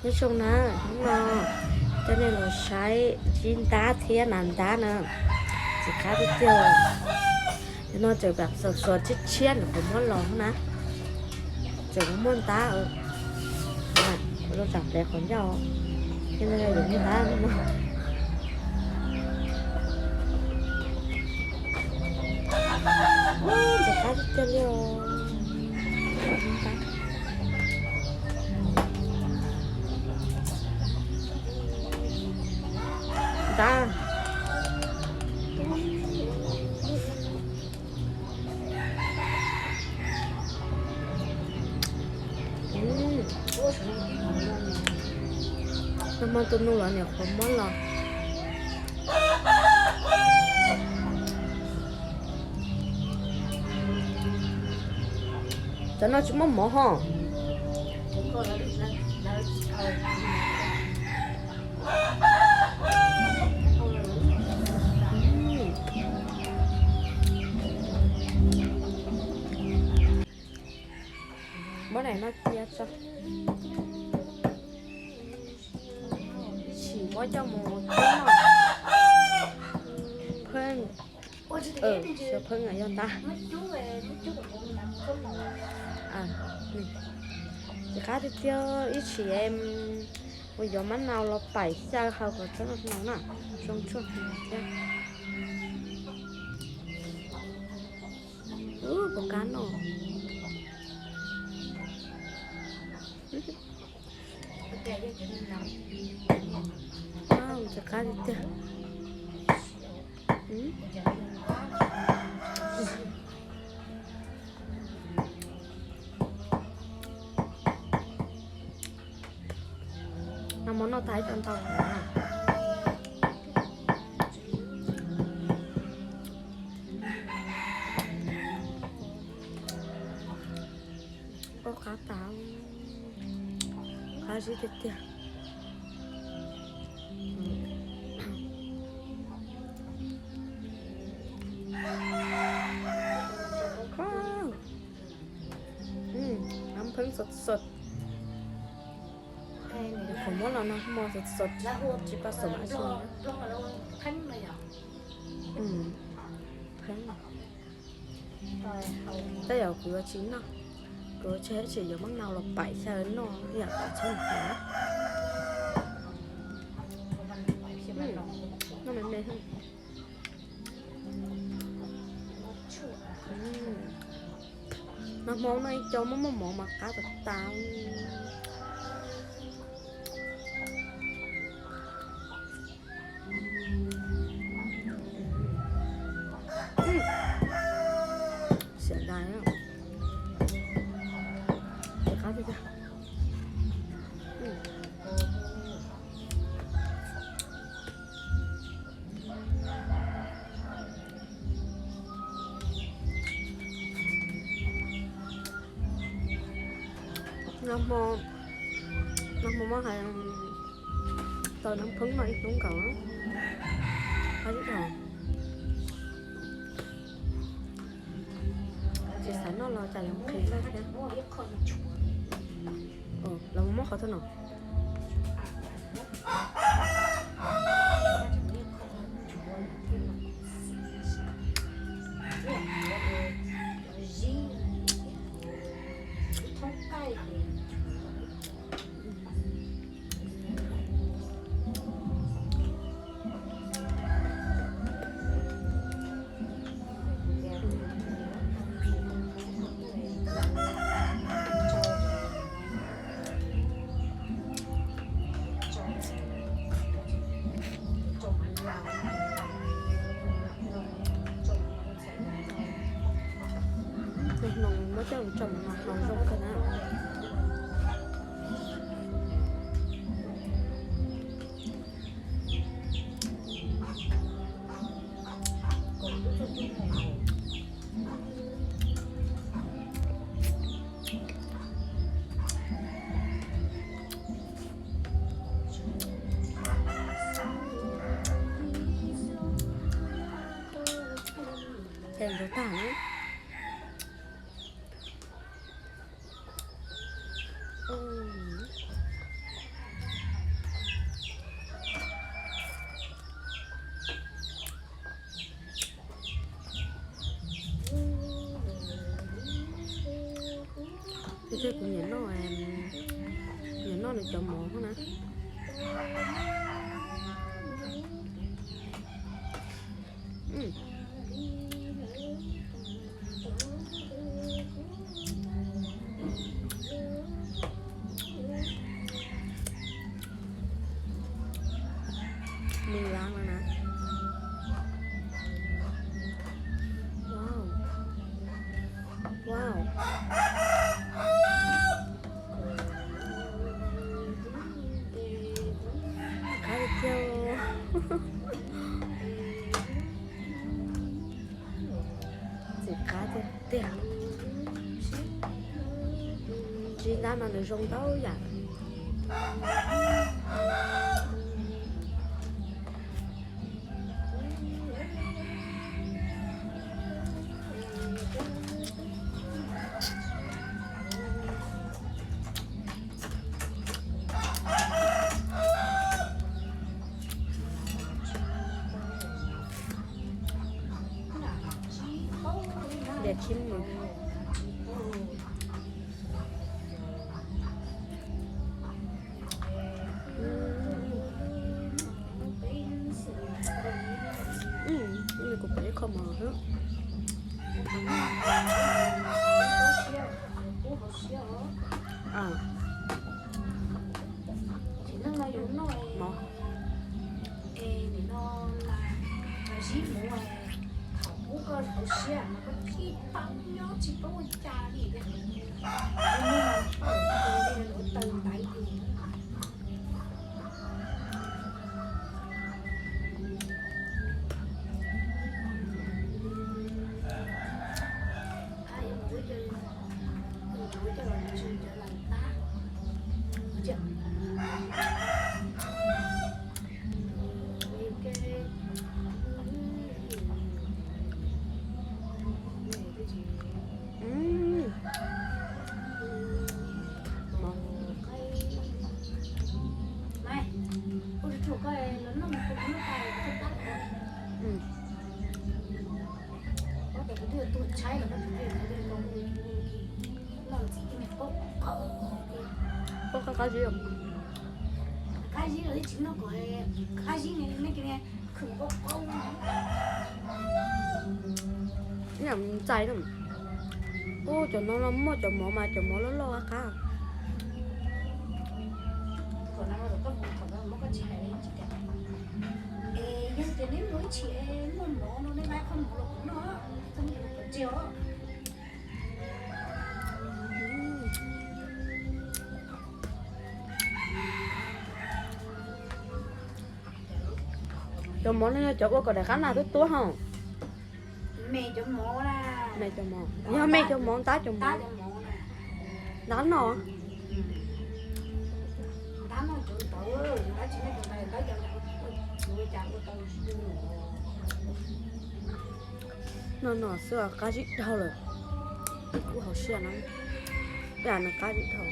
Nyob zoo na, hnub no coj nej los saib tsib ntab thiab nas ntab na, ntxim qab tiag tiag. Cov no tseem xuas xuas tshiab tshiab nws qhuav muab los na, tseem muaj ntab, kuv los tsam plev qhov ncauj, yog ntab no. Ntxim qab tiag tiag li os. Ntab. Nag hmo tus nus los niam qhuav muab los. Cov no tsis muaj mov ho. Muab daim no cia tso. Sim muab coj mus pheeb no. Pheeb, xyov pheeb yog ntab. Ntxim qab tiag tiag, ib sim mus yuav mab nau los paim xyaw hau kom txhob no na, zoo tshuaj thiab. Ub, puas kab no. Ntxim qab tiag tiag. Nag hmo noj tag ib co ntau. Ua qab tas, qab zib tiag tiag. Nab pheeb xos xos. Qhov muab los nag hmo xos xos, tsis pab xos mas tsis. Pheeb. Tej zaum kuv yuav tsis noj, kuv tsis, tsis yuav mab nau los paim xyaw noj ib yam kom txhob ntau. Noj me me. Nag hmo no ib co muaj muaj mov mas qab tas tas. Xiam dais, qab tiag tiag. Nag hmo, nag hmo muab hais tau nab pheeb no ib hnub nkaus. Qab ib dhos. Tsis xav noj los cas yuav qhis lawm thiab. Los muab qhov thawj no. Tus hnoos muab coj mus tso mas no hau zoo kawg na. Ces ntxuav tag na. Thiab kuv nyiam noj, nyiam noj nws cov mov na. Nws lab no na. Wow. Wow. Qab tiag tiag. Txiv qab tiag tiag. Tsis ntab mas nws zoo ntau yam. Dej tshib mus. Kuv pom ib qho mov xwb. Mov. Qab zib. Ib yam ntxais na. Ub, cov no los muaj cov mov mas cov mov loj loj qab qab. Cov mov no yog cov ua kom daim qab nas tuab tuab hos. Me cov mov, yog me cov mov, ntab cov mov. Ntab no. No no xwb qab zib dhau lawm. Ib kub hauv siab no. Ib yam no qab zib dhau.